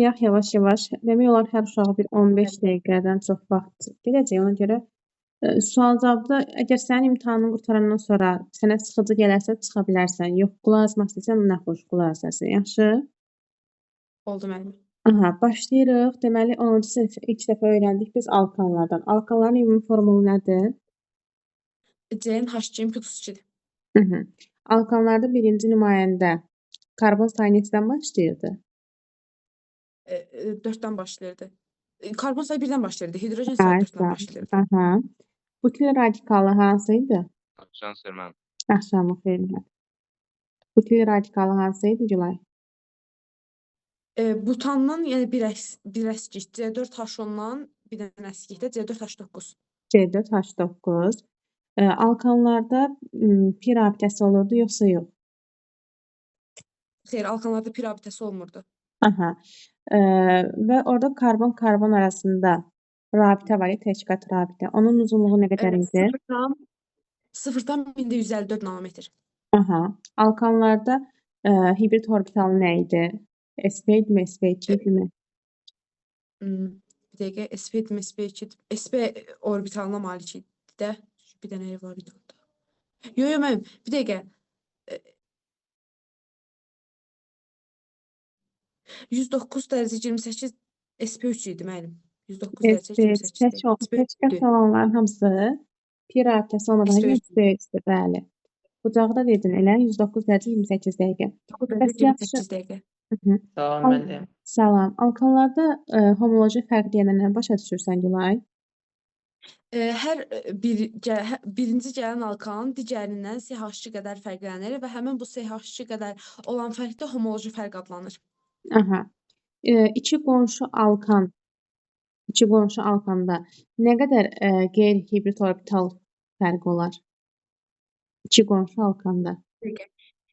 Yavaş-yavaş. Demək olar hər uşağa bir 15 dəqiqədən çox vaxt gedəcək. Ona görə sual-cavabda əgər sənin imtahanını qurtarandan sonra sənə sıxıcı gələrsə çıxa bilərsən. Yox, qulaq asmaq istəsən nə xoş qulaq asarsan. Yaxşı? Oldu müəllim. Aha, başlayırıq. Deməli 10-cu sinif ilk dəfə öyrəndik biz alkanlardan. Alkanların ümumi formulu nədir? CnH2n plus 2-dir. Alkanlarda birinci nümayəndə karbon sayı neçədən başlayırdı? 4-dən başlayırdı. Karbon sayı 1-dən başlayırdı. Hidrogen sayı 4-dən başlayırdı. Aha. Butil radikalı hansı idi? Axşam xeyir müəllim. Axşamın xeyir. Butil radikalı hansı idi Gülay? Butandan, yəni bir əskik C4H10-dan bir dənə əskikdə C4H9. C4H9. Alkanlarda pi rabitəsi olurdu yoxsa yox? Xeyr, alkanlarda pi rabitəsi olmurdu. Aha. Və orada karbon-karbon arasında rabitə var, təşkilat rabitə. Onun uzunluğu nə qədər idi? 0,154 nanometr. Aha. Alkanlarda hibrid orbitalı nə idi? sp idimi, sp2 idimi? Bir dəqiqə, sp idimi, sp2, sp orbitalına malik idi də. Bir dənə var idi orada. Yo, yo, müəllim, bir dəqiqə. 109 dərəcə 28 sp3 idi müəllim. 109 dərəcə SP3 28 tək tək olanların hamısı pi rabitəsi olmadan SP3. SP3-dür, bəli. Bucaqda dedin elə 109 dərəcə 28 dəqiqə. Bəs 28 dəqiqə. Salam müəllim. Salam. Alkanlarda homoloji fərq deyəndə nə başa düşürsən Gülay? Hər birinci gələn alkan digərindən CH2 qədər fərqlənir və həmin bu CH2 qədər olan fərq də homoloji fərq adlanır. Aha. İki qonşu alkan, iki qonşu alkanda nə qədər qeyri-hibrid orbital fərqi olar? İki qonşu alkanda.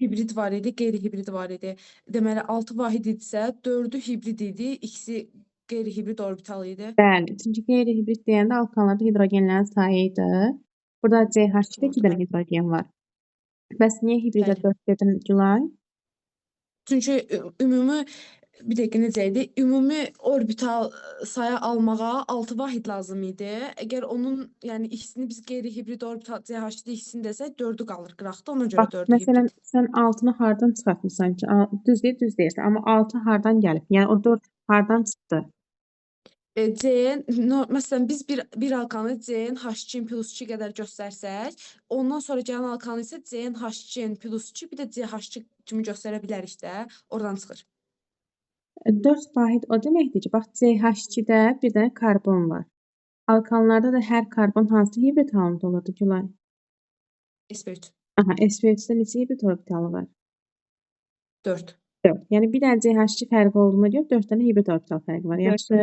Hibrid var idi, qeyri-hibrid var idi. Deməli 6 vahid idisə, 4-ü hibrid idi, ikisi qeyri-hibrid orbital idi. Bəli, çünki qeyri-hibrid deyəndə alkanlarda hidrogenlərin sayı idi. Burada CH2-də 2 dənə hidrogen var. Bəs niyə hibridə 4 dedin Gülay? Çünki ümumi, bir dəqiqə necə idi? Ümumi orbital saya almağa 6 vahid lazım idi. Əgər onun, yəni ikisini biz qeyri-hibrid orbital CH2-də ikisini desək, 4-ü qalır qıraqda, ona görə 4-ü məsələn, hibrid. Sən 6-nı hardan çıxartmısan ki? Düz deyir, düz deyirsən, amma 6 hardan gəlib? Yəni o 4 hardan çıxdı? CN, məsələn, biz bir alkanı CnH2n plus 2 qədər göstərsək, ondan sonra gələn alkanı isə CnH2n plus 2, bir də CH2 kimi göstərə bilərik də, oradan çıxır. 4 vahid o deməkdir ki, bax CH2-də bir dənə karbon var. Alkanlarda da hər karbon hansı hibrid halında olurdu Gülay? SP3. Aha, SP3-də neçə hibrid orbitalı var? 4. 4. Yəni bir dənə CH2 fərqi olduğuna görə 4 dənə hibrid orbital fərqi var. Yaxşı.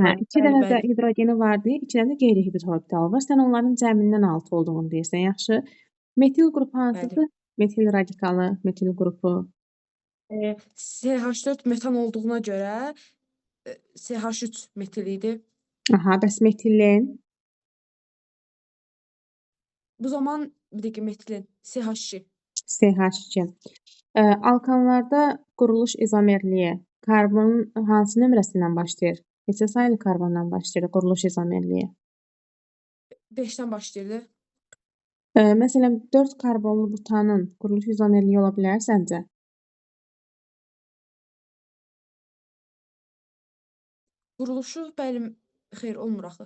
Hə, 2 dənə də hidrogeni vardı, 2 dənə də qeyri-hibrid orbitalı var. Sən onların cəmindən 6 olduğunu deyirsən. Yaxşı. Metil qrupu hansıdır? Metil radikalı, metil qrupu. CH4 metan olduğuna görə CH3 metil idi. Aha, bəs metilen? Bu zaman bir dəqiqə metilen CH2. CH2. Alkanlarda quruluş izomerliyi karbonun hansı nömrəsindən başlayır? Neçə saylı karbondan başlayır quruluş izomerliyi? 5-dən başlayırdı. Məsələn, 4 karbonlu butanın quruluş izomerliyi ola bilər səncə? Quruluşu, bəli, xeyr, olmur axı.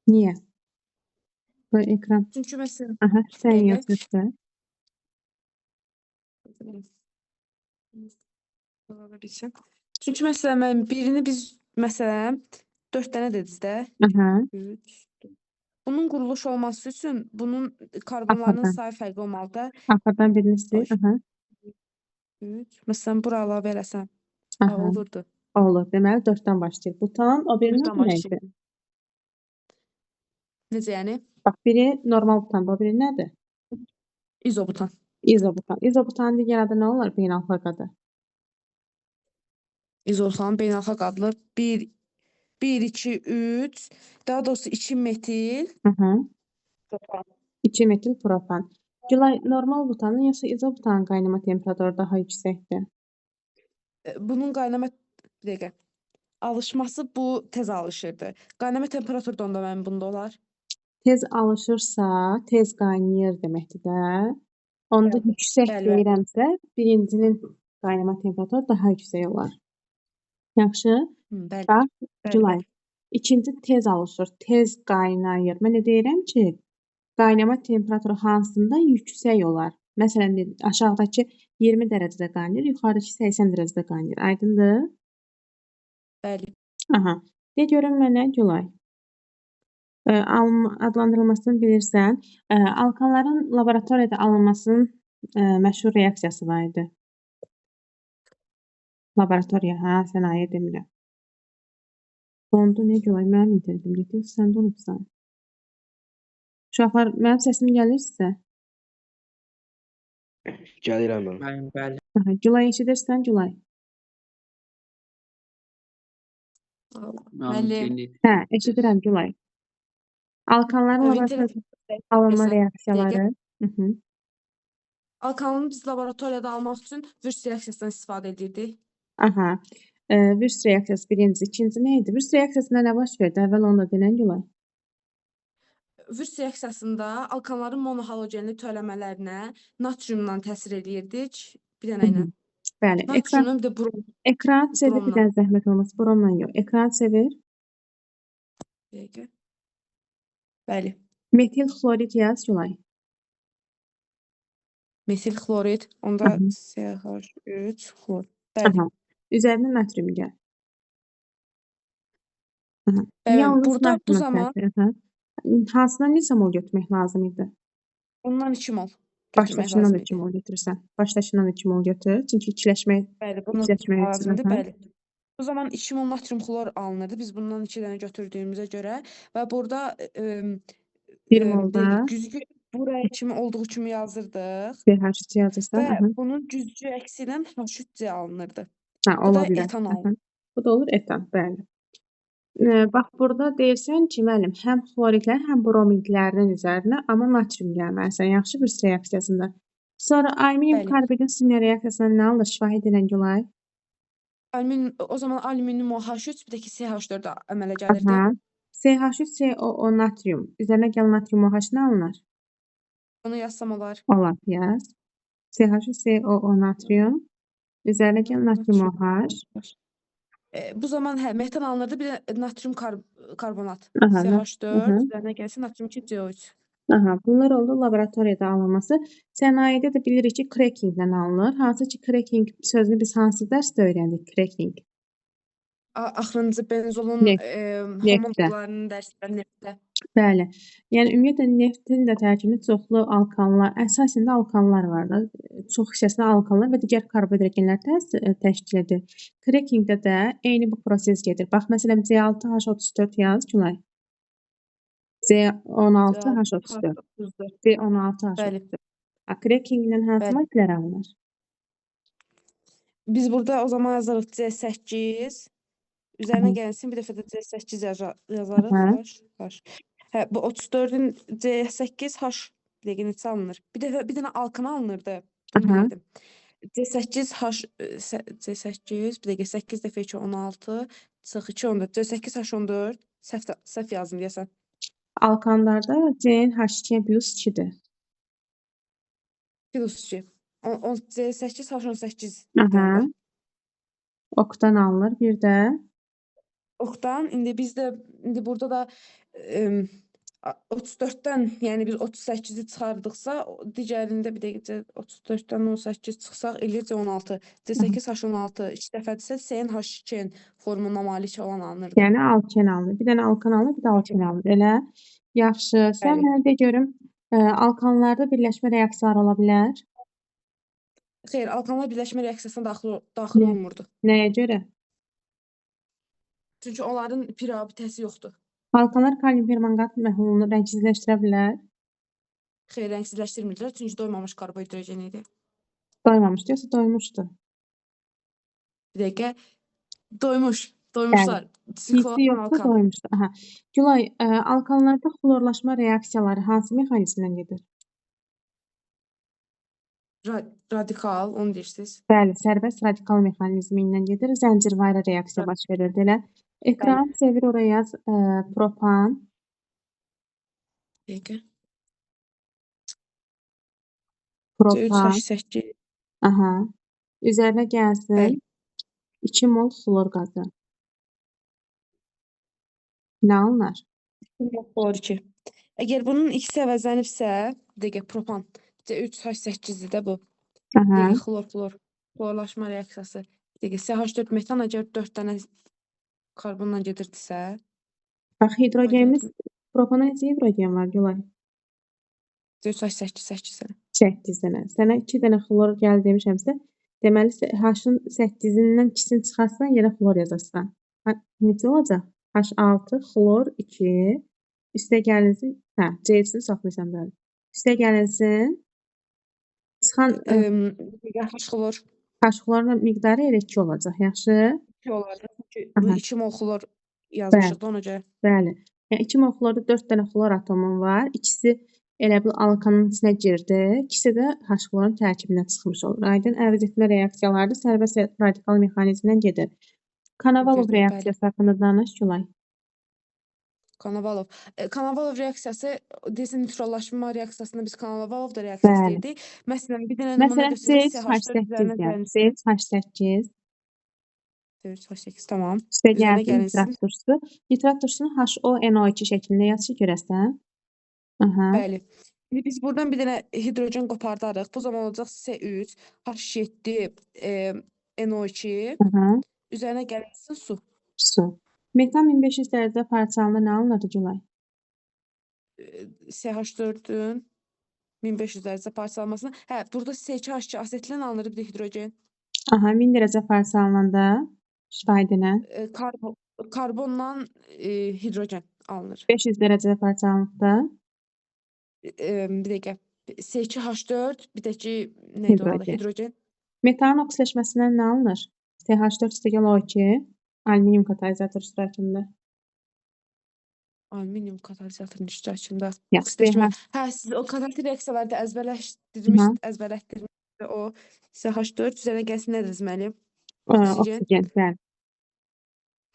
Niyə? Bu ekran. Çünki məsələn, Aha, sən yazırsan. Çünki məsələn, mən birini biz, məsələn, 4 dənə dediniz də. Aha. 3, 4. Bunun quruluş olması üçün bunun karbonlarının sayı fərqli olmalıdır. Axırdan birini sil. Aha. 3. Məsələn, bura əlavə eləsəm. Aha. Olurdu. Olur. Deməli, 4-dən başlayır. Butan, o birinin adı nə idi? Necə yəni? Bax, biri normal butan, o biri nədir? İzobutan. İzobutan. İzobutanın digər adı nə olar? Beynəlxalq adı. İzobutanın beynəlxalq adlı 1, 2, 3, daha doğrusu 2 metil. Propan. 2 metil propan. Gülay, normal butanın yoxsa izobutanın qaynama temperaturu daha yüksəkdir? Bunun qaynama... Bir dəqiqə. Alışması bu tez alışırdı. Qaynama temperaturu da onda mənim bunda olar. Tez alışırsa, tez qaynayır deməkdir də. Onda Bəli. yüksək Bəli, bəli. deyirəmsə, birincinin qaynama temperaturu daha yüksək olar. Yaxşı? Bəli. Bax, Bəli, Gülay. bəli. İkinci tez alışır, tez qaynayır. Mən də deyirəm ki, qaynama temperaturu hansında yüksək olar? Məsələn, aşağıdakı 20 dərəcədə qaynayır, yuxarıdakı 80 dərəcədə qaynayır. Aydındır? Bəli. Aha. De görüm mənə Gülay. Adlandırılmasını bilirsən. Alkanların laboratoriyada alınmasının məşhur reaksiyası var idi. Laboratoriya, hə, sənaye demirəm. Dondu nə Gülay, mənim internetim getdi, yoxsa sən donubsan? Uşaqlar, mənim səsim gəlir sizə? Gəlirəm mən. Bəli, bəli. Aha, Gülay eşidirsən, Gülay? Müəllim. Hə, eşidirəm Gülay. Alkanların laboratoriyada alınma reaksiyaları. Alkanını biz laboratoriyada almaq üçün Würtz reaksiyasından istifadə edirdik. Aha. Würtz reaksiyası birinci, ikinci nə idi? Würtz reaksiyasında nə baş verdi? Əvvəl onu da denən Gülay. Würtz reaksiyasında alkanların monohalogenli törəmələrinə natriumla təsir eləyirdik. Bir dənə ilə. Bəli. Natriumla bir də brom. Ekran çevir, bir dənə zəhmət olmasa. Bromla yox. Ekran çevir. Bir dəqiqə. Bəli. Metil xlorid yaz Gülay. Metil xlorid. Onda CH3 xlor. Bəli. Aha. Üzərinə natrium gəl. Aha. Bəli, Yalnız burada bu natriuma zaman təsir. Aha. Hansından neçə mol götürmək lazım idi? Ondan 2 mol götürmək Başdakından lazım da 2 idi. mol götürürsən. Başdakından da 2 mol götür. Çünki ikiləşmək, Bəli, bunu ikiləşmək üçün. lazımdır. Aha. Bəli. Bu zaman 2 mol natrium xlor alınırdı. Biz bundan 2 dənə götürdüyümüzə görə və burada 1 molda güzgü buraya kimi olduğu kimi yazırdıq. CH3 yazırsan. Və Aha. bunun güzgü əksi ilə H3C alınırdı. Hə, Bu ola da bilər. etan Aha. alınır. Bu da olur etan, bəli. Bax, burada deyirsən ki, müəllim, həm xloridlər, həm bromidlərin üzərinə, amma natrium gəlməlisən, yaxşı bir reaksiyasında. Sonra alüminium karbidin simya reaksiyasından nə alınır? Şifahi denən Gülay. O zaman alüminium OH3, bir də ki CH4 əmələ gəlirdi. Aha. CH3COO natrium. Üzərinə gələn natrium OH nə alınır? Onu yazsam olar. Olar, yaz. CH3COO natrium. Üzərinə gələn natrium OH. Bu zaman hə, metan alınırdı, bir də natrium karbonat. Aha, CH4, üzərinə gəlsin natrium 2 CO3. Aha, bunlar oldu laboratoriyada alınması. Sənayedə də bilirik ki, krekinglə alınır. Hansı ki, kreking sözünü biz hansı dərsdə öyrəndik? Kreking. Axırıncı benzolun homoloqlarının dərsində neftdə. Bəli. Yəni, ümumiyyətlə, neftin də tərkibində çoxlu alkanlar, əsasən də alkanlar var da. Çox hissəsində alkanlar və digər karbohidrogenlər təşkil edir. Krekingdə də eyni bu proses gedir. Bax, məsələn, C6H34 yaz, Gülay. C16H34. C16H34. Krekinglə hansı maddələr alınır? Biz burada o zaman yazarıq C8. Üzərinə gəlsin, bir dəfə də C8 yazarıq. H, H. Hə, bu 34-ün C8 H bir dəqiqə neçə alınır? Bir dəfə bir dənə alkan alınırdı. Bunu bilirdim. C8 H C8 bir dəqiqə 8 dəfə 2 16 çıx 2 14 C8 H14 səhv yazdım deyəsən. Alkanlarda C-nin H2 plus 2-dir. Plus 2. C8 H18. Aha. Oktan alınır bir də. Oktan indi biz də indi burada da 34-dən, yəni biz 38-i çıxardıqsa, digərində bir dəqiqə 34-dən 18 çıxsaq eləyir C16. C8 H16 2 dəfədirsə C-nin H2-nin formuna malik olan alınırdı. Yəni alken alınır. Bir dənə alkan alınır, bir də alken alınır. Elə? Yaxşı. Sən mənə de görüm, alkanlarda birləşmə reaksiyaları ola bilər? Xeyr, alkanlar birləşmə reaksiyasına daxil olmurdu. Nəyə görə? Çünki onların pirabitəsi yoxdur. Alkanlar kalium permanqat məhlulunu rəngsizləşdirə bilər? Xeyr, rəngsizləşdirmirdilər, çünki doymamış karbohidrogen idi. Doymamışdı, yoxsa doymuşdu? Bir dəqiqə, doymuş, doymuşlar. Hissi yoxsa doymuşdu. Aha. Gülay, alkanlarda xlorlaşma reaksiyaları hansı mexanizmlə gedir? Radikal, onu deyirsiniz. Bəli, sərbəst radikal mexanizmi ilə gedir. Zəncirvari reaksiya baş verir elə. Ekran çevir oraya yaz propan. Dəqiqə. Propan. C3H8. Aha. Üzərinə gəlsin Bəli. 2 mol xlor qazı. Nə alınar? Xlor 2. Əgər bunun ikisi əvəzlənibsə, dəqiqə, propan. C3H8-dir də bu. Dəqiqə, xlor, xlor. Xlorlaşma reaksiyası. Dəqiqə, CH4 metan əgər 4 dənə karbonla gedirdisə. Bax, hidrogenimiz, propana neçə hidrogen var, Gülay? C3H8, 8 dənə. 8 dənə. Sənə 2 dənə xlor gəl demişəmsə, deməli H-ın 8-indən 2-sini çıxartsan, yerə xlor yazarsan. Neçə olacaq? H6, xlor 2. Üstə gəlinsin, hə, C3-ünü saxlayırsan bəli. Üstə gəlinsin, çıxan H xlor. H xlorun miqdarı elə 2 olacaq, yaxşı? 2 olardı. Çünki bu 2 mol xlor yazmışıq da ona görə. Bəli. Yəni 2 mol xlorda 4 dənə xlor atomu var. İkisi elə bil alkanın içinə girdi. İkisi də H xlorun tərkibindən çıxmış olur. Aydın əvəz etmə reaksiyaları da sərbəst radikal mexanizmdən gedir. Konovalov reaksiyası haqqında danış, Gülay. Konovalov. Konovalov reaksiyası, deyəsən neytrallaşma reaksiyasında biz Konovalov da reaksiyası deyirdik. Məsələn, bir dənə nümunə göstərsək, CH4 üzərinə C3H8. C3H8, tamam. Üstə gəlsin nitrat turşusu. Nitrat turşusunu HONO2 şəklində yazır görəsən. Aha. Bəli. İndi biz buradan bir dənə hidrogen qopardarıq. Bu zaman olacaq C3, H7, NO2. Aha. Üzərinə gəlinsin su. Su. Metan 1500 dərəcədə parçalananda nə alınırdı, Gülay? CH4-ün 1500 dərəcədə parçalanmasına. Hə, burada C2H2 asetilen alınır, bir də hidrogen. Aha, 1000 dərəcə parçalananda şifahi nə? Karbonla hidrogen alınır. 500 dərəcədə parçalandıqda? Bir dəqiqə. C2H4, bir də ki, nə idi onun adı? Hidrogen. Metanın oksiləşməsindən nə alınır? CH4 üstəgəl O2. Alüminium katalizator iştirakında. Alüminium katalizatorun iştirakında. Oksiləşmə. Hə, siz o katalitik reaksiyalarda əzbərləşdirmiş o CH4 üzərinə gəlsin nə dediniz? Oksigen. Oksigen, bəli.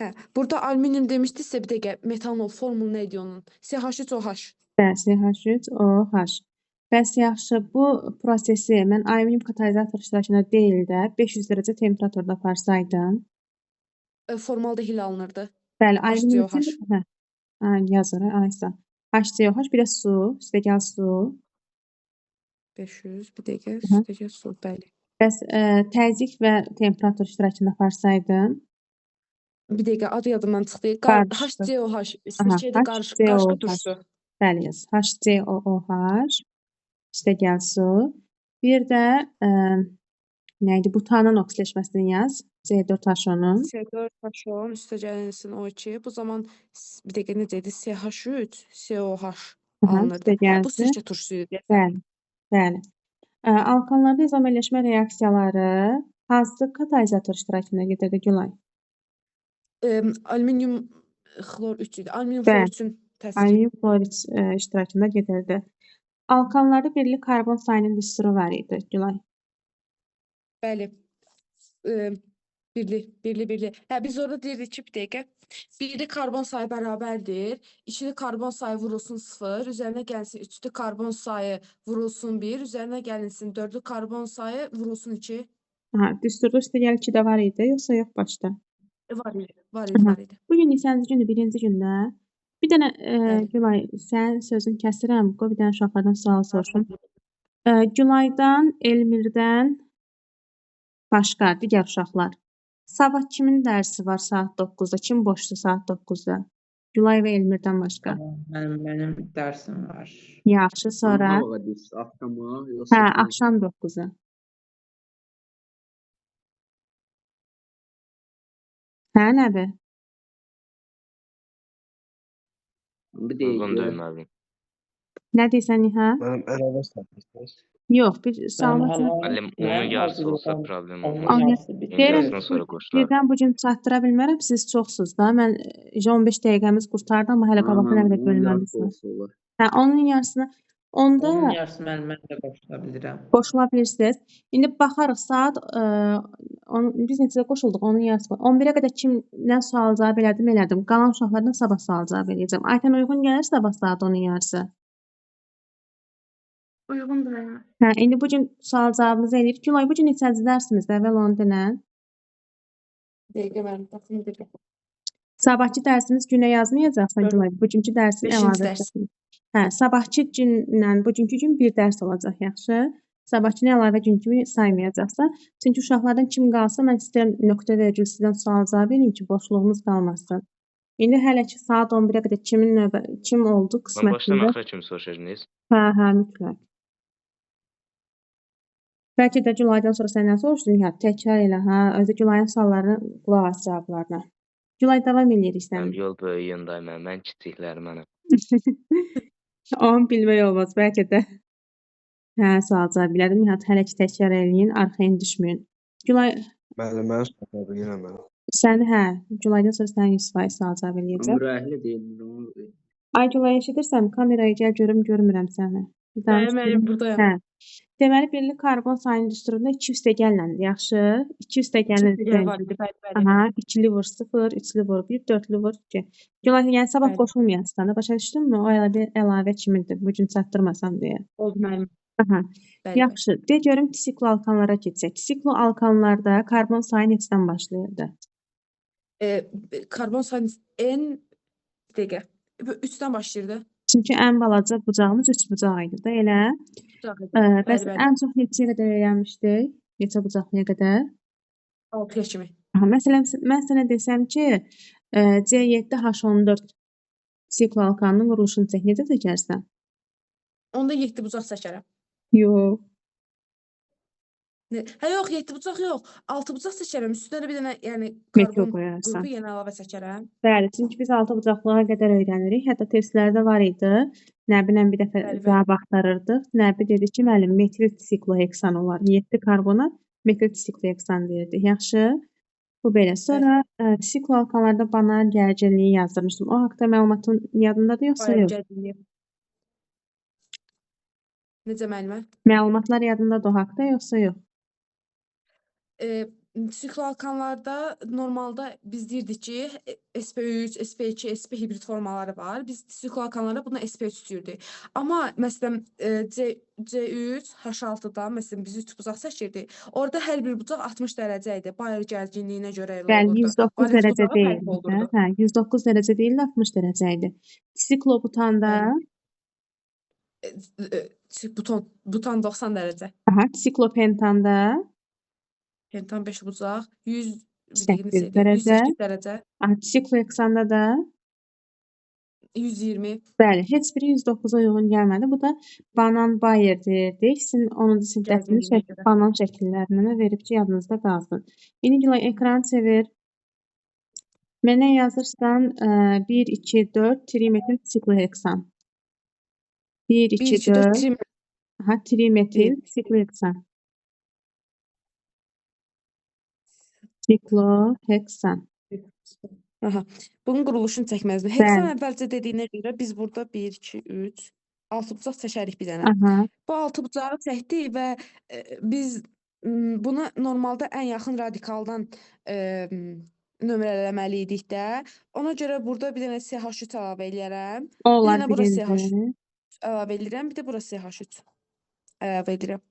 Hə, burada alüminium demişdinizsə, bir dəqiqə, metanol formulu nə idi onun? CH3OH. Bəli, CH3OH. Bəs yaxşı, bu prosesi mən alüminium katalizator iştirakında deyil də 500 dərəcə temperaturda aparsaydım. Formaldehid alınırdı. Bəli, alüminium üçün hə, yazır, aysa. HCOH, bir də su, üstəgəl su. 500, bir dəqiqə, üstəgəl su, bəli. Bəs təzyiq və temperatur iştirakında aparsaydım? Bir dəqiqə, adı yadımdan çıxdı. HCOH, sirkədə qarışqı turşusu. Bəli, yaz. HCOOH, üstəgəl su. Bir də, nə idi, butanın oksiləşməsini yaz. C4H10-un. C4H10, üstə gəlinsin O2. Bu zaman, bir dəqiqə necə idi? CH3, COH alınırdı. Bu sirkə turşusu idi. Bəli, bəli. Alkanlarda izomerləşmə reaksiyaları hansı katalizator iştirakında gedirdi, Gülay? Alüminium xlor 3 idi. Alüminium xlor 3-ün təsiri. Alüminium xlor 3 iştirakında gedirdi. Alkanlarda birli karbon sayının düsturu var idi, Gülay. Bəli. Birli, birli, birli. Hə, biz orada deyirdik ki, bir dəqiqə. Birli karbon sayı bərabərdir. İkili karbon sayı vurulsun 0, üzərinə gəlinsin üçlü karbon sayı vurulsun 1, üzərinə gəlinsin dördlü karbon sayı vurulsun 2. Aha, düsturda üstəgəl 2 də var idi, yoxsa yox başda? Var idi, var idi, var idi. Bugün neçənci gündür? Birinci gündə. Bir dənə, Gülay, sən sözünü kəsirəm, qoy bir dənə uşaqlardan sual soruşum. Gülaydan, Elmirdən başqa digər uşaqlar. Sabah kimin dərsi var saat 9-da? Kim boşdur saat 9-da? Gülay və Elmirdən başqa. Mənim dərsim var. Yaxşı, sonra? Axşama, yoxsa? Hə, axşam 9-a. Hə, Nəbi? Bir dəqiqə. Nə deyirsən, Niha? Mənim əlavə satmışsınız. Yox, bir sualım. Müəllim, onun yarısı olsa problem olmaz. Deyirəm, birdən bu gün çatdıra bilmərəm, siz çoxsuz da. Mən 15 dəqiqəmiz qurtardı, amma hələ qabaqdan hələ də bölməmisiniz. Hə, onun yarısını. Onda Onun yarısı müəllim, mən də qoşula bilirəm. Qoşula bilirsiniz. İndi baxarıq saat biz neçədə qoşulduq? Onun yarısı var. 11-ə qədər kimdən sual cavab elədim, elədim. Qalan uşaqlardan sabah sual cavab eləyəcəm. Aytən uyğun gəlir sabah saat 10-un yarısı. Uyğundur müəllimə. Hə, indi bu gün sual cavabımızı eləyirik. Gülay, bu gün neçənci dərsimizdir? Əvvəl onu denən. Dəqiqə müəllim, baxım bir. Sabahkı dərsimiz günə yazmayacaqsan Gülay. Bugünkü dərsin Beşinci əlavə dərs. edəcəksən. Hə, sabahkı günlə bugünkü gün bir dərs olacaq, yaxşı? Sabahkını əlavə gün kimi saymayacaqsan. Çünki uşaqlardan kim qalsa, mən istəyirəm nöqtə vergül sizdən sual cavab eləyim ki, boşluğumuz qalmasın. İndi hələ ki saat 11-ə qədər kimin növbə kim oldu Mən başdan qismətində? axıra kimi soruşacağınız. Hə, hə, mütləq. Bəlkə də Gülaydan sonra səndən soruşdum, Nihat, təkrar elə, hə, özü Gülayın suallarına qulaq as cavablarına. Gülay, davam eləyirik Mən sən. yol böyüyündəyim, mən kiçikləri mənəm. Onu bilmək olmaz, bəlkə də. Hə, sual cavab bilədim. Nihat, hələ ki təkrar eləyin, arxayın düşməyin. Gülay, Müəllim, mən sual bilirəm mən. sən hə, Gülaydan sonra sən Yusuf ay sual cavab eləyəcəm. Ürəkli deyil. Ay Gülay, eşidirsən? Kameraya gəl görüm, görmürəm səni. Bir danış Bəli müəllim, görüm. buradayam. Hə. Deməli, birlik karbon sayını düsturunda 2 üstəgəlləndi. Yaxşı. 2 üstəgəllə İki üstəgəl var idi, bəli, bəli. Aha, ikili vur 0, üçlü vur 1, dörtlü vur 2. Gülay, yəni sabah Bəli. qoşulmayasan da, başa düşdünmü? O elə bir əlavə kimidir, bu gün çatdırmasam deyə. Oldu müəllim. Aha. Bəli, bəli. Yaxşı, de görüm sikloalkanlara keçək. Sikloalkanlarda karbon sayı neçədən başlayırdı? Karbon sayı N bir dəqiqə. Bu 3-dən başlayırdı. Çünki ən balaca bucağımız 3 bucaq idi da, elə? Bucaq idi. Bəs Bəli, bəli. ən çox neçəyə qədər öyrənmişdik? Neçə bucaqlıya qədər? 6-ya kimi. Aha, məsələn, mən sənə desəm ki, C7H14 sikloalkanının quruluşunu çək, necə çəkərsən? Onda 7 bucaq çəkərəm. Yox. Hə yox, 7 bucaq yox. 6 bucaq çəkərəm. Üstünə də bir dənə, yəni Metil karbon qoyarsan. qrupu yenə əlavə çəkərəm. Bəli, çünki biz 6 bucaqlığa qədər öyrənirik. Hətta testlərdə var idi. Nəbi ilə bir dəfə Bəli, bəli. cavab axtarırdıq. Nəbi dedi ki, müəllim, metil sikloheksan olar. 7 karbona metil sikloheksan deyirdik. Yaxşı. Bu belə. Sonra sikloalkanlarda banan gərginliyi yazdırmışdım. O haqda məlumatın yadındadır yoxsa Bayır yox? gərginliyi. Necə müəllimə? Məlumatlar yadındadır o haqda yoxsa yox? Sikloalkanlarda normalda biz deyirdik ki, sp3, sp2, sp hibrid formaları var. Biz sikloalkanlarda buna sp3 deyirdik. Amma məsələn C3, H6-da məsələn biz 3 bucaq çəkirdik. Orada hər bir bucaq 60 dərəcə idi. Bayır gərginliyinə görə elə Bəli, olurdu. 109 Valent dərəcə bucağı fərq deyildi. olurdu. Hə, 109 dərəcə deyildi, 60 dərəcə idi. Siklobutanda Bəli. Butan 90 dərəcə. Aha, siklopentanda Pentan 5 bucaq 100 bir dəqiqə 8 necə idi? dərəcə. 108 dərəcə. Aha, sikloheksanda da 120. Bəli, heç biri 109-a uyğun gəlmədi. Bu da banan Bayer deyirdik. Sizin 10-cu sinif dərsində Gərginliyinə görə. banan şəkillərini də verib ki, yadınızda qalsın. İndi Gülay ekranı çevir. Mənə yazırsan 1, 2, 4 trimetil sikloheksan. 1, 1, 2, 2, 4 4 trimetil. Aha, trimetil sikloheksan. Sikloheksan. Aha. Bunun quruluşunu çəkməzdim. Heksan Bəli. əvvəlcə dediyinə görə biz burada 1, 2, 3, 6 bucaq çəkərik bir dənə. Aha. Bu 6 bucağı çəkdik və biz buna normalda ən yaxın radikaldan nömrələməli idik də. Ona görə burada bir dənə CH3 əlavə eləyərəm. O Bir olar dənə bura CH3 birinci. əlavə eləyirəm, bir də bura CH3 əlavə edirəm.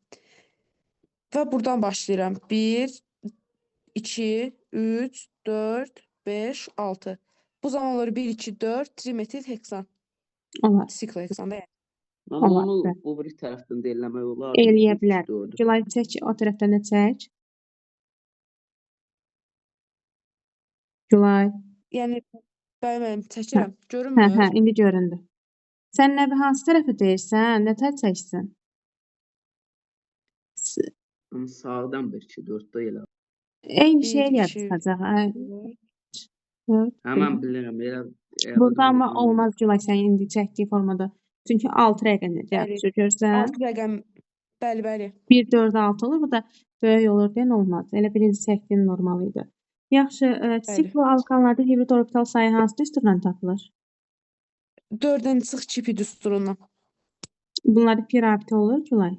Və buradan başlayıram. 1, 2, 3, 4, 5, 6. Bu zaman olur 1, 2, 4 trimetil heksan. Olar. Sikloheksan da yəni. Amma Olar, onu bəli. o biri tərəfdən də eləmək olar. Eləyə 1, 2, bilər. 4-ü. Gülay çək, o tərəfdən də çək. Gülay. Yəni bəli müəllim Hə, çəkirəm. hə, Görünmür. hə, indi göründü. Sən Nəbi hansı tərəfi deyirsən? Nə tər çəksin? Amma sağdan 1, 2, 4-də elə. Eyni şey 1, eləyə 2, çıxacaq. Ay, 4. 4, Hə, mən bilirəm, elə Burada amma bilmirəm. olmaz Gülay sən indi çəkdiyi formada. Çünki 6 rəqəm Bəli. düşür, görürsən? 6 rəqəm. Bəli, bəli. 1, 4, 6 olur. Bu da böyük olur deyən olmaz. Elə birinci çəkdiyin normal idi. Yaxşı, sikloalkanlarda hibrid orbital sayı hansı düsturla tapılır? 4-dən çıx 2 pi düsturundan. Bunlarda pi rabitə olur, Gülay?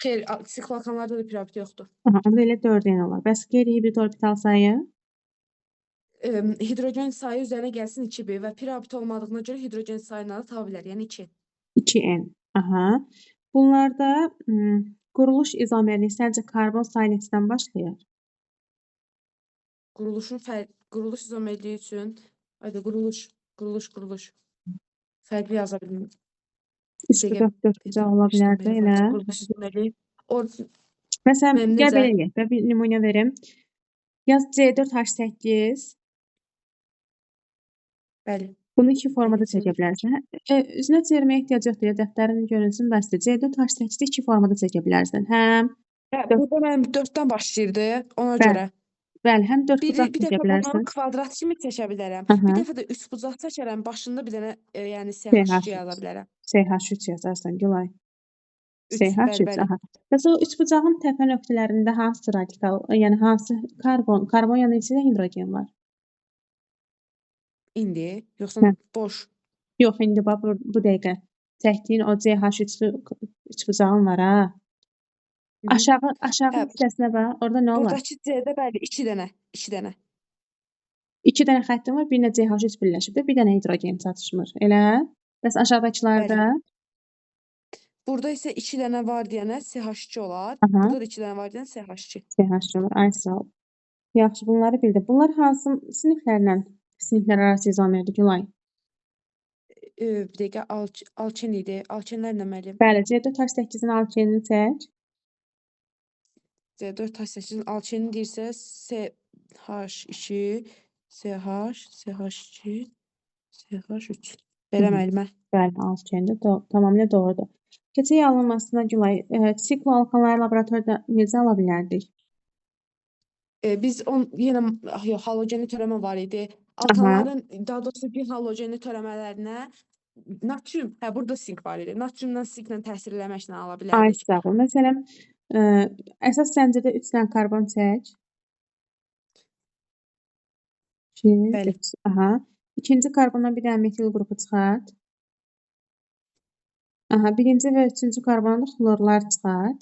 Xeyr, sikloalkanlarda da pi rabitə yoxdur. Aha, onda elə 4N olar. Bəs qeyri-hibrid orbital sayı? Hidrogen sayı üzərinə gəlsin 2 və pi rabitə olmadığına görə hidrogen sayını da tapa bilər, yəni 2. 2N. Aha. Bunlarda quruluş izomerliyi səncə karbon sayı neçədən başlayır? Quruluş izomerliyi üçün, haydi quruluş. Fərqli yaza bilmirəm. Üç bucaq, 4 bucaq ola bilər də elə. Quruluş izomerliyi. Məsələn, Mənim gəl necə? belə eləyək də, bir nümunə verim. Yaz C4H8. Bəli. Bunu iki formada Bəli, çəkə bilərsən. Üzünə çevirməyə ehtiyac yoxdur, ya dəftərin görünsün, bəsdir. C4H8-i iki formada çəkə bilərsən. Həm Hə, burada mənim 4-dən başlayırdı, ona Bəli. görə. Bəli, həm 4 bucaq Bir çəkə dəfə bunu bilərsən. kvadrat kimi çəkə bilərəm. Aha. Bir dəfə də 3 bucaq çəkərəm, başında bir dənə, yəni CH2 CH3. yaza bilərəm. CH3 yazarsan, Gülay. 3, CH3, bəli, bəli. aha. Bəs o üçbucağın təpə nöqtələrində hansı radikal, yəni hansı karbon yanı neçə hidrogen var? İndi, yoxsa Hə. boş? Yox, indi bax bu dəqiqə çəkdiyin o CH3-lü üçbucağın var ha. Aşağı Hə, hissəsinə bax, orada nə olar? Buradakı C-də bəli, 2 dənə, 2 dənə. 2 dənə xəttin var, birinə CH3 birləşib də, bir dənə hidrogen çatışmır. Elə? Bəs aşağıdakılarda? Bəli. Burada isə 2 dənə var deyənə CH2 olar. Aha. Burada da 2 dənə var deyənə CH2. CH2 olar. Ay sağ ol. Yaxşı, bunları bildim. Bunlar hansı siniflərlə, siniflər arası izomerdir, Gülay? Bir dəqiqə, alken idi. Alkenlər nə müəllim? Bəli, C4H8-in alkenini çək. C4H8-in alkenini deyirsə, CH2, CH, CH2, CH3. Belə müəllimə? Bəli, alkendir. Tamamilə doğrudur. Keçək alınmasına Gülay, sikloalkanları laboratoriyada necə ala bilərdik? Biz yenə yox, halogenli törəmə var idi. Alkanların, daha doğrusu bir halogenli törəmələrinə natrium, hə, burada sink var idi. Natriumdan sinklə təsir eləməklə ala Ay, bilərdik. sağ ol. Məsələn, əsas zəncirdə 3 dənə karbon çək. 2, Bəli. 3. Aha. İkinci karbondan bir dənə metil qrupu çıxart. Aha, birinci və üçüncü karbondan da xlorlar çıxart.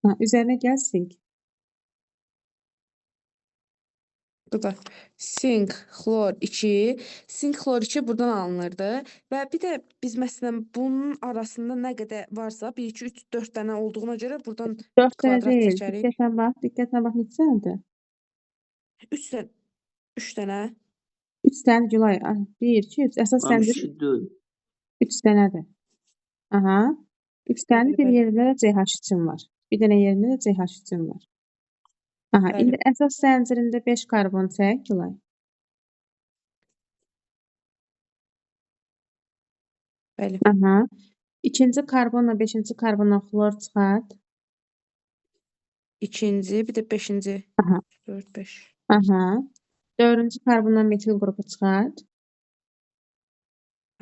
Aha, üzərinə gəl sink. Bu da sink, xlor 2. Sink, xlor 2 buradan alınırdı. Və bir də biz məsələn bunun arasında nə qədər varsa 1, 2, 3, 4 dənə olduğuna görə buradan 4 dənə kvadrat deyil. çəkərik. Diqqətlə bax, diqqətlə bax, neçə dənədir? 3 dənə. 3 dənə. 3 dənə Gülay. 1, 2, 3. Əsas Amma zəncir 2 deyil. 3 dənədir. Aha. 3 dənə Bəli, bir bəli. yerində də CH3 var. Bir dənə yerində də CH3 var. Aha, Bəli. indi əsas zəncirində 5 karbon çək, Gülay. Bəli. Aha. İkinci karbonla 5-ci karbondan xlor çıxart. İkinci, bir də 5-ci. Aha. 4, 5. Aha. 4-cü karbondan metil qrupu çıxart.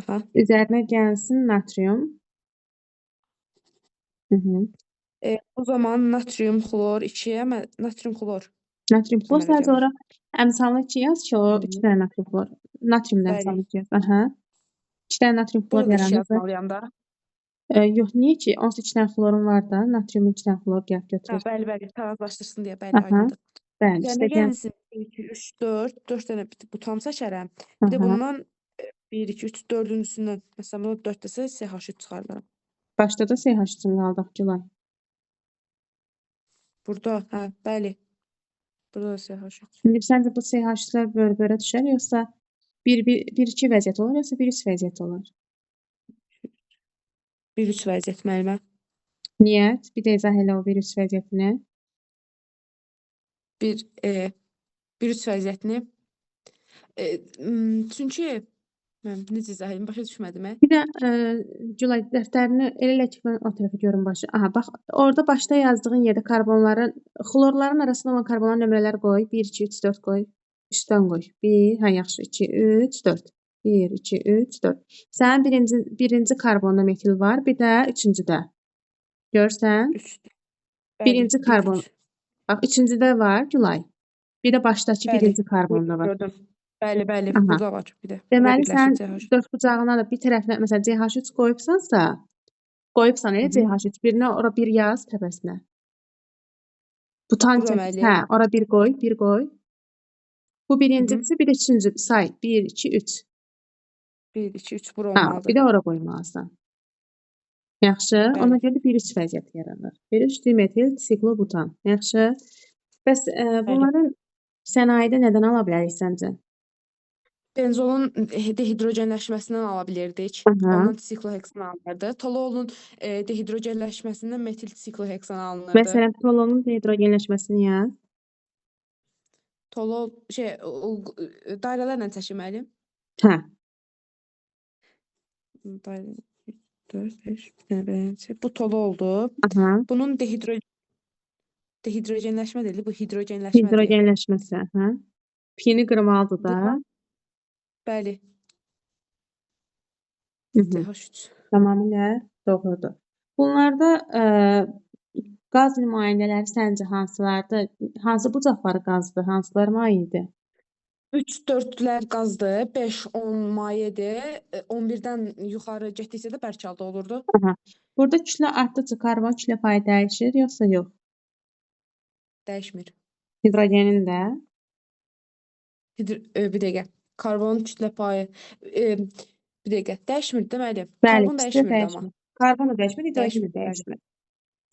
Aha. Üzərinə gəlsin natrium. Hı-hı. O zaman natrium xlor 2-yə, natrium xlor. Natrium xlor Əmələ sadəcə gəlir. olaraq əmsalını 2 yaz ki, o 2 dənə natrium xlor. Natriumdan Bəli. əmsalını 2 yaz. Aha. 2 dənə natrium xlor Burada da 2 yaranır və yazmalıyam da. Yox, niyə ki? Onsuz 2 dənə xlorun var da, natriumun 2 dənə xlor gəlib Hə, götürür. bəli, bəli, tarazlaşdırsın deyə, bəli, Aha. aydındır. Bəli, Üzərinə işte gəl. gəlsin 1, 2, 3, 4, 4 dənə butan çəkərəm. Bir də Aha. bundan 1, 2, 3, 4-cüsündən, məsələn, bunu 4 desə CH3 çıxardıram. Başda da CH3-ün qaldıq, Gülay. Burada, hə, bəli. Burada da CH3. İndi səncə bu CH3-lər bör-börə düşər, yoxsa 1-2 vəziyyət olar, yoxsa 1-3 vəziyyət olar? 1-3 vəziyyət müəllimə. Niyə? Bir də izah elə o 1-3 vəziyyətini. 1-3 vəziyyətini. Çünki mən necə izah edim, başa düşmədim. Bir də Gülay, dəftərini elə elə ki, mən o tərəfə görüm başı. Aha, bax, orada başda yazdığın yerdə karbonların, xlorların arasında olan karbonların nömrələri qoy. 1, 2, 3, 4 qoy. Üstdən qoy. 1, hə, yaxşı, 2, 3, 4. 1, 2, 3, 4. Sənin birinci karbonda metil var, bir də üçüncüdə. Görsən? 3. Bəli, Birinci bir, karbon. üç. Bax, üçüncüdə var, Gülay. Bir də başdakı Bəli, birinci karbonda var. Gördüm. Bəli, bəli, Aha. burada var bir də. Burada Deməli sən birləşir CH3. dörd bucağına da bir tərəfinə məsələn CH3 qoyubsansa, qoyubsan elə Hı -hı. CH3 birinə ora bir yaz təpəsinə. Butan Bura çək. müəllim. Hə, ora bir qoy, bir qoy. Bu Hı -hı. birincisi, bir də üçüncü say. 1 2 3. 1 2 3 bura Ha, bir olmalıdır. də ora qoymalısan. Yaxşı. Ona Bəli. görə də 1-3 vəziyyəti yaranır. 1-3 dimetil siklobutan. Yaxşı. Bəs Bəli. bunların sənayedə nədən ala bilərik səncə? Benzolun dehidrogenləşməsindən ala bilirdik. Aha. Ondan sikloheksan alınırdı. Toluolun dehidrogenləşməsindən metil sikloheksan alınırdı. Məsələn, tolonun dehidrogenləşməsini yaz. Tolol şey dairələrlə çəkim müəllim. Hə. Dairə 3 4 5 bir dənə belə. Bu tololdur. Aha. Bunun dehidrogenləşmə deyil, bu hidrogenləşmədir. Hidrogenləşməsi. Aha. Pini qırmalıdır da. Buna bəli, Hı -hı. CH3. Tamamilə doğrudur. Bunlarda qaz nümayəndələri səncə hansılardır? Hansı bucaqları qazdır, hansıları mayedir? 3 4-lər qazdır, 5 10 mayedir. 11-dən yuxarı getdikcə də bərk halda olurdu. Aha. Burada kütlə artdıqca karbon kütlə payı dəyişir, yoxsa yox? Dəyişmir. Hidrogenin də. Bir dəqiqə. Karbon kütlə payı bir dəqiqə. Dəyişmir də müəllim. Bəli, Karbon ikisi də dəyişmirdi amma. dəyişmir. Karbon da dəyişmir, hidrogen də Dəyişmir, bəli. dəyişmir.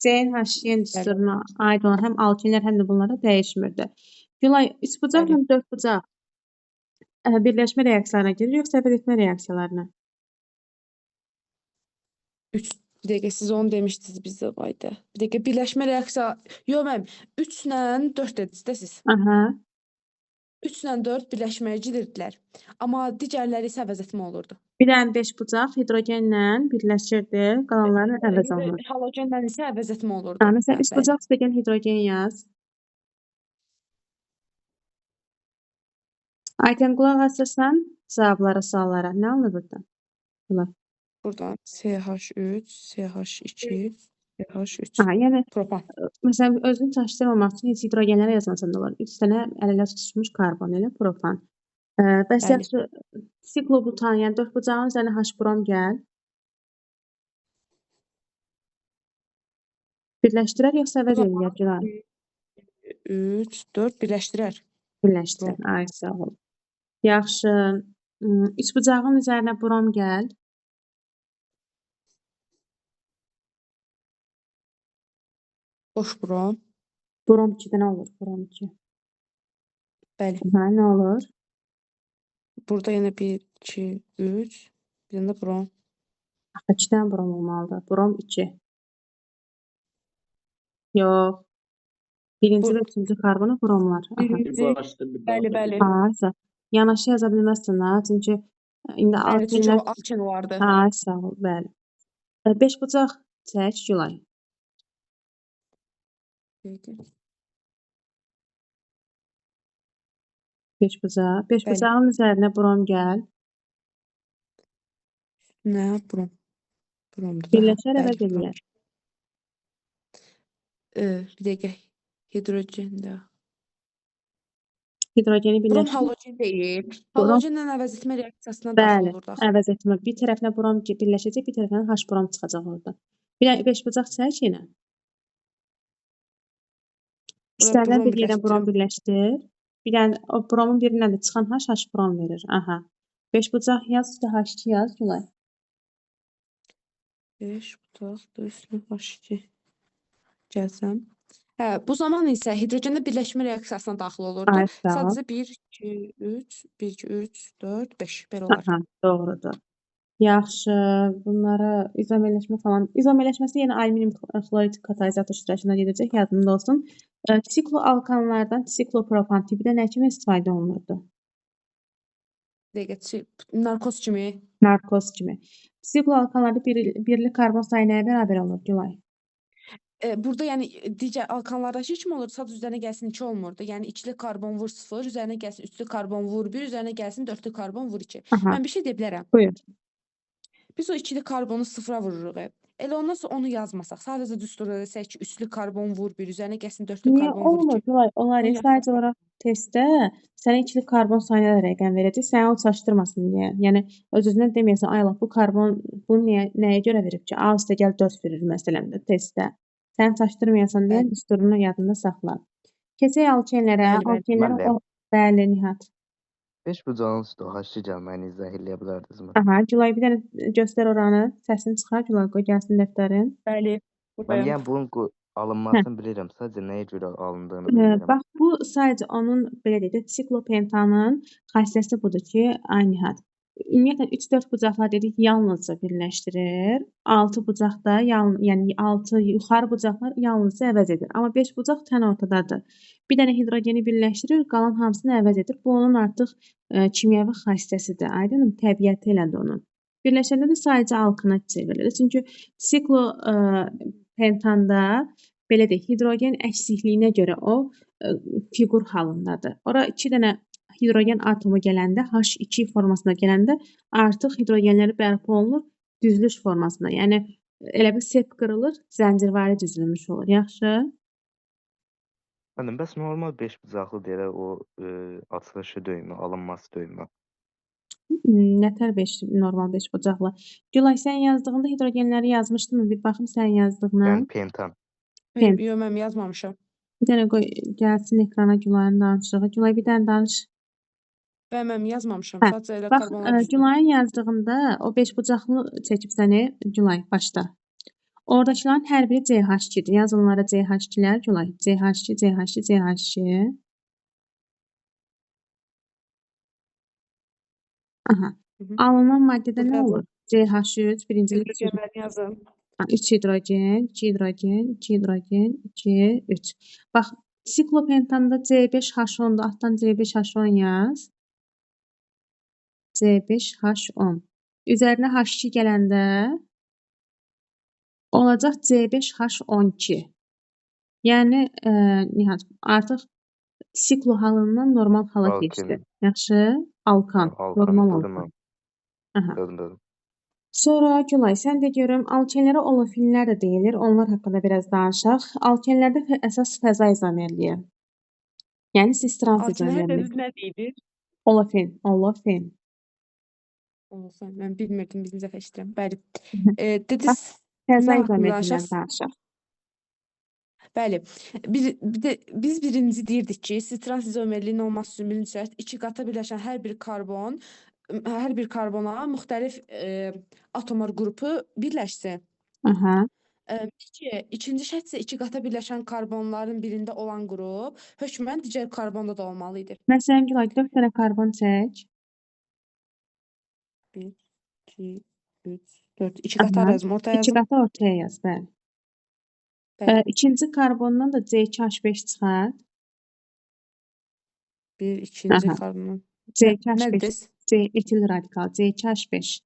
CNH-yen Bəli. düsturuna aid olan həm alkenlər, həm də bunlara dəyişmirdi. Gülay, üçbucaqla Bəli. dördbucaq birləşmə reaksiyalarına girir, yoxsa əvəz etmə reaksiyalarına? 3 bir dəqiqə siz onu demişdiniz bizə bayda. Bir dəqiqə birləşmə reaksiya. Yox müəllim, 3 ilə 4 dediniz də siz. Aha. 3 ilə 4 birləşməyə gedirdilər. Amma digərləri isə əvəz etmə olurdu. Bir dənə beşbucaq hidrogenlə birləşirdi, qalanları əvəz olunur. Halogenlə isə əvəz etmə olurdu. Ha, məsələn, Hə, bəli. üçbucaq üstəgəl hidrogen yaz. Aytən, qulaq asırsan cavablara, suallara. Nə alınır buradan? Gülay. Buradan CH3, CH2, CH3. Aha, yəni Propan. məsələn, özünü çaşdırmamaq üçün heç hidrogenlərə yazmasan da olar. 3 dənə əl-ələ tutuşmuş karbon elə propan. Bəs Bəli. yaxşı, siklobutan, yəni dördbucağın üzərinə H-brom gəl. Birləşdirər yoxsa əvəz Bu eləyər Gülay? 3, 4 birləşdirər. Birləşdirər. Brom. Ay, sağ ol. Yaxşı. Üçbucağın üzərinə brom gəl. Boş brom. Brom 2-də nə olur? Brom 2. Bəli. Hə, nə olur? Burada yenə 1, 2, 3, bir dənə də brom. Axı 2 dənə brom olmalıdır. Brom 2. Yox. Birinci Bu və üçüncü karbona bromlar. Aha. Bir birinci, başda bir bəli, dalda bəli. Ha, yanaşı yaza bilməzsən ha, çünki indi Bəli, çünki o alkenlər alken vardı. Ha, sağ ol, bəli. Beşbucaq çək, Gülay. Peki. Beşbucaq. Bəli. Beşbucağın üzərinə brom gəl. Nə brom? Bromdur da. Hə, Birləşər, bəli, əvəz brom. eləyər. Bir dəqiqə. Hidrogen də. Hidrogeni Brom birləşdir. halogen deyil. Brom Halogenlə əvəz etmə reaksiyasına daxil Bəli, olurdu axı. əvəz etmə. Bir tərəfinə brom birləşəcək, bir tərəfinə H brom çıxacaq orada. Bir beşbucaq çək yenə. Bura İstənilən brom bir yerə brom birləşdirir. birləşdir. Bir dənə o bromun birindən də çıxan H H brom verir. Aha. Beşbucaq yaz, üstə H2 yaz, Gülay. 5 bucaq, üstünə H2 gəlsəm. Hə, bu zaman isə hidrogenlə birləşmə reaksiyasına daxil olurdu. Ay, sağ ol. Sadəcə 1, 2, 3, 1, 2, 3, 4, 5 belə olar. Aha, doğrudur. Yaxşı, bunlara izomerləşmə falan. İzomerləşməsi yenə alüminium xlorid katalizator iştirakında gedəcək, yadında olsun. Sikloalkanlardan siklopropan tipdə nə kimi istifadə olunurdu? Bir dəqiqə, narkoz kimi. Narkoz kimi. Sikloalkanlarda birli karbon sayı nəyə bərabər olur, Gülay? Burada yəni digər alkanlardakı kimi olur, sadəcə üzərinə gəlsin 2 olmurdu. Yəni ikili karbon vur 0, üzərinə gəlsin üçlü karbon vur 1, üzərinə gəlsin dörtlü karbon vur 2. Aha. Mən bir şey deyə bilərəm. Buyur. Biz o ikili karbonu sıfıra vururuq. Elə ondan sonra onu yazmasaq, sadəcə düsturda desək ki, üçlü karbon vur 1, üzərinə gəlsin dörtlü Niyə karbon vur olmur? 2. Gülay, olar. Bunu Sadəcə yazsaq. olaraq testdə sənə ikili karbon sayına da rəqəm verəcək, səni o çaşdırmasın deyə. Yəni öz-özünə deməyəsən, ay Allah, bu karbon bunu niyə, nəyə görə verib ki? A üstə gəl 4 verir məsələn də testdə. Səni çaşdırmayasan deyə Bəli. düsturunu yadında saxla. Keçək alkenlərə. Bəli, bəli. Alkenlərə Müəllim. o bəli, Nihat. Beş bucağın üstü H gəlməyini izah eləyə bilərdinizmi? Aha, Gülay, bir dənə göstər oranı. Səsini çıxar Gülay, qoy gəlsin dəftərin. Bəli, Mən buradayam. yəni bunun alınmasını bilirəm, sadəcə nəyə görə alındığını bilmirəm. Bax, bu sadəcə onun, belə deyək də, siklopentanın xassəsi budur ki, ay Nihat. Ümumiyyətlə 3-4 bucaqlar dedik yalnızca birləşdirir. 6 bucaq da yəni 6 yuxarı bucaqlar yalnızca əvəz edir. Amma 5 bucaq tən ortadadır. Bir dənə hidrogeni birləşdirir, qalan hamısını əvəz edir. Bu onun artıq kimyəvi xassəsidir. Aydınmı? Təbiəti elədir onun. Birləşəndə də sadəcə alkana çevrilir. Çünki siklopentanda belə deyək, hidrogen əksikliyinə görə o fiqur halındadır. Ora 2 dənə hidrogen atomu gələndə, H2 formasına gələndə artıq hidrogenləri bərpa olunur düzülüş formasına. Yəni elə bir sep qırılır, zəncirvari düzülmüş olur. Yaxşı? Müəllim, bəs normal beş bucaqlı deyirlər o açılışı döymə, alınması döymə. Nətər 5 normal 5 bucaqlı? Gülay, sən yazdığında hidrogenləri yazmışdın mı? Bir baxım sən yazdığına. Yəni pentan. Pen. Yox, mən yazmamışam. Bir dənə qoy gəlsin ekrana Gülayın danışığı. Gülay, bir dənə danış. Bəli, mən yazmamışam. Hə, Sadəcə elə bax, karbonlar düzdür. Gülayın yazdığında o 5 bucaqlı çəkib səni Gülay başda. Oradakıların hər biri CH2-dir. Yaz onlara CH2-lər Gülay. CH2, CH2, CH2. Aha. Alınan maddədə nə Burada olur? CH3 birincilik hidrogenləri yazın. 3 hidrogen, 2 hidrogen, 2 hidrogen, 2, 3. Bax, siklopentanda C5H10-dur. Altdan C5H10 yaz. C5H10. Üzərinə H2 gələndə olacaq C5H12. Yəni, Nihat, artıq siklo halından normal hala keçdi. Alken. Yaxşı? Alkan. Alkan, Normal dedim alkan. mən. Aha. Dedim. Sonra Gülay, sən də görüm, alkenlərə olefinlər də deyilir. Onlar haqqında biraz danışaq. Alkenlərdə əsas fəza izomerliyi. Yəni cis-trans Alkenlər izomerliyi. dediniz nə deyilir? Olefin, olefin. Olsun, mən bilmirdim, birinci dəfə eşidirəm. Bəli. Bax, Dediniz fəza nə haqqında izomerliyindən danışaq? danışaq. Bəli. Bir də biz birinci deyirdik ki, cis-trans izomerliyin olması üçün birinci şərt iki qata birləşən hər bir karbon, hər bir karbona müxtəlif atomlar qrupu birləşsin. Aha. İki, ikinci şərt isə iki qata birləşən karbonların birində olan qrup hökmən digər karbonda da olmalı idi. Məsələn, Gülay, 4 dənə karbon çək. 1, 2, 3, 4. İki qatar Aha. yazım, ortaya İki yazım. qatı ortaya yaz, bəli. Bəli. İkinci karbondan da C2H5 çıxart. Bir, ikinci Aha. karbondan. C2H5. Nə dediniz? C etil radikal C2H5.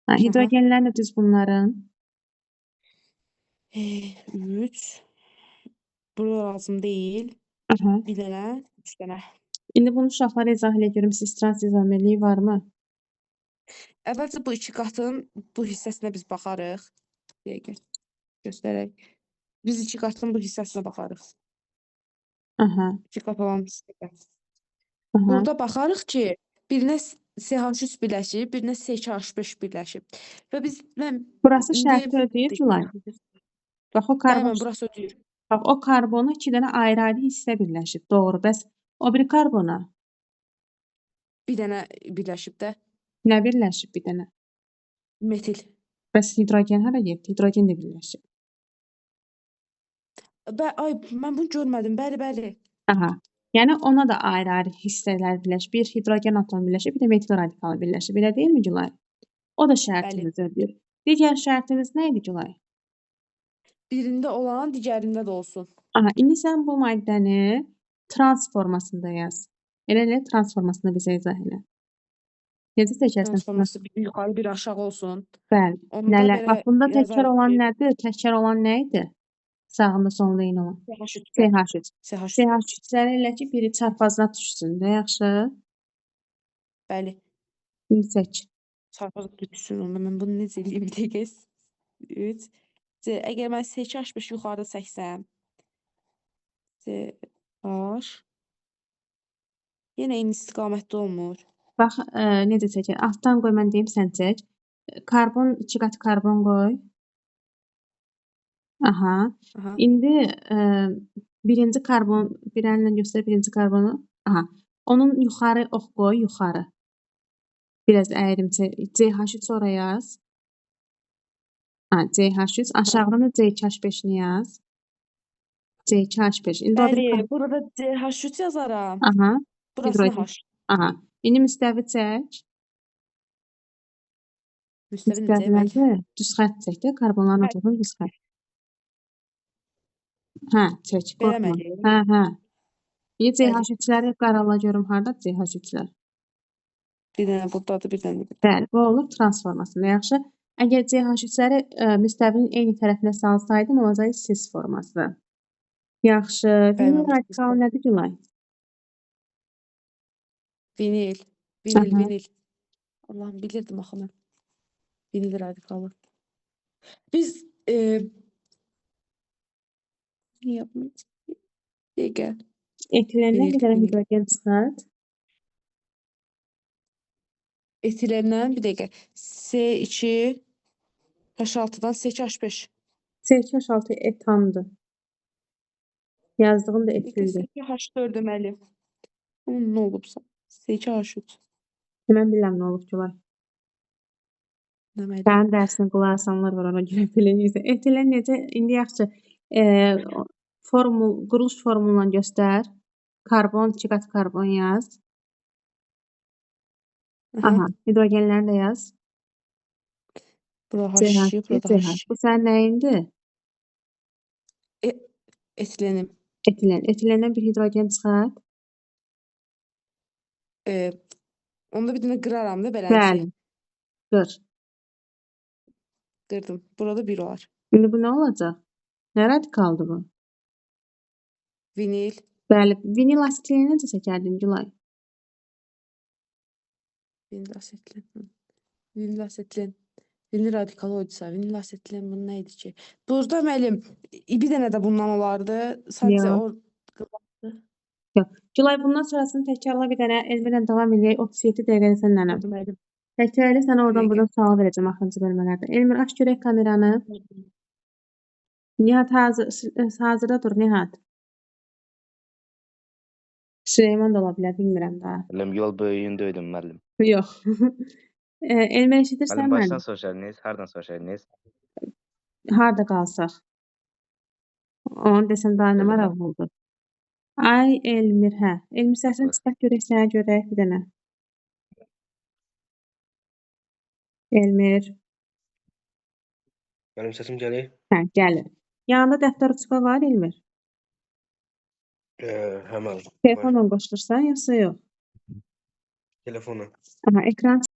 Ha, Aha. hidrogenlər də düz bunların. 3. Bu lazım deyil. Aha. Bir dənə, 3 dənə. İndi bunu uşaqlara izah elə görüm, cis-trans izomerliyi varmı? Əvvəlcə bu iki qatın bu hissəsinə biz baxarıq. Bir dəqiqə göstərək. Biz iki qatın bu hissəsinə baxarıq. Aha. İki qat olan hissədə. Aha. Burada baxarıq ki, birinə CH3 birləşib, birinə C2H5 birləşib. Və biz mən Burası indi şərti ödəyir Gülay. Bax o Bəli, karbon mən burası ödəyir. Bax o karbona 2 dənə ayrı-ayrı hissə birləşib. Doğru. Bəs o biri karbona Bir dənə birləşib də. nə birləşib bir dənə? Metil. Bəs hidrogen hara getdi? Hidrogen də birləşib. Ay, mən bunu görmədim. Bəli, bəli. Aha. Yəni ona da ayrı-ayrı hissələr birləşib. Bir hidrogen atomu birləşib, bir də metil radikalı birləşib. Elə deyilmi Gülay? O da şərtimizi ödəyir. Digər şərtimiz nə idi Gülay? Birində olan digərində də olsun. Aha, indi sən bu maddəni trans formasında yaz. Elə trans formasında bizə izah elə. Necə çəkərsən? Trans forması bir yuxarı, bir aşağı olsun. Bəli. Onda Nələr? belə Bax, bunda təkrar yazarıq olan ki, nədir? Təkrar olan nə idi? Sağında solunda eyni olan. CH3. CH3. CH3. CH3-ləri elə ki, biri çarpazına düşsün də, yaxşı? Bəli. İndi çək. Çarpazına düşsün onda mən bunu necə eləyim bir dəqiqə. 3 C. Əgər mən C2H5 yuxarıda çəksəm CH yenə eyni istiqamətdə olmur. Bax, necə çəkir? Altdan qoy, mən deyim, sən çək. Karbon, 2 qat karbon qoy. Aha. Aha. İndi birinci karbon, bir əlinlə göstər birinci karbonu. Aha. Onun yuxarı ox qoy, yuxarı. Biraz əyrimçə. CH3 ora yaz. Ha, CH3. Aşağıdan da C2H5-ni yaz. C2H5. İndi o bir Bəli, burada CH3 yazaram. Aha. Burasını Hidrogen. H. Aha. İndi müstəvi çək. Müstəvi necə demək? Müstəvilərdə düz xətt çək də, karbonların Hə. ortasına düz xətt. Hə, çək, Belə qorxma. məli? Hə, hə. İndi Bəli. CH3-ləri qarala görüm harda CH3-lər. Bir dənə buradadır, bir dənə də burada. Bəli, bu olur transformasında. Yaxşı. Əgər CH3-ləri müstəvinin eyni tərəfinə salsaydım, olacaq cis forması. Yaxşı. Bəli, Vinil mən radikalı nədir Gülay? Vinil, vinil, Aha. vinil. Allah'ım bilirdim axı mən. Vinil radikalı. Biz niyə yapmayacağıq? Dəqiqə. Etilenden Vinil, bir dənə vinil. hidrogen çıxart. Etilenden bir dəqiqə. S2 H6-dan S2H5. C2H6 etandır. Yazdığım da Bir dəqiqə, etildir. S2H4 deməli. Bunun nə olubsa? S2H3 Mən bilirəm nə olub Gülay. deməli. Sənin dərsini qulaq asanlar var, ona görə belə eləyirsən. Etilen necə? İndi yaxşı. Formul, quruluş formulunu göstər. Karbon, 2 qat karbon yaz. Aha. Aha, hidrogenləri də yaz. Bura H2, CH2, burada CH. H. Bu sənin nəyindir? Etilenim. Etilen. Etilenden bir hidrogen çıxart. Onda bir dənə qıraram da beləncə. Bəli. Qır. Qırdım. Burada bir olar. İndi bu nə olacaq? Nə radikaldır bu? Vinil. Bəli, vinil asetileni necə çəkərdin Gülay? Vinil asetilen. Hı. Vinil asetilen. Vinil radikalı oydusa, vinil asetilen bu nə idi ki? Burada müəllim bir dənə də bundan olardı. Sadəcə Yox. o qırıldı. Yox. Gülay, bundan sonrasını təkrarla bir dənə Elmirlə davam eləyək. 37 dəqiqədə sən nənəm. Müəllim. Təkrar elə, sənə oradan Dəqiqə. buradan sual verəcəm axırıncı bölmələrdə. Elmir, aç görək kameranı. Nihat hazır, hazırda dur Nihat. Süleyman da ola bilər, bilmirəm daha. Müəllim, yol böyüyündə idim müəllim. Yox. Elmir eşidirsən Müəllim, məni? başdan soruşardınız, hardan soruşardınız? Harda qalsaq? Onu desəm daha nə Elmir. maraqlı oldu. Ay Elmir, hə. Elmir səsini çıxart görək sənə görək bir dənə. Elmir. Mənim səsim gəlir? Hə, gəlir. Yanında dəftər ruçka var Elmir? Hə, müəllim. Var. Telefonla qoşulursan yoxsa yox? Telefona. Aha, ekran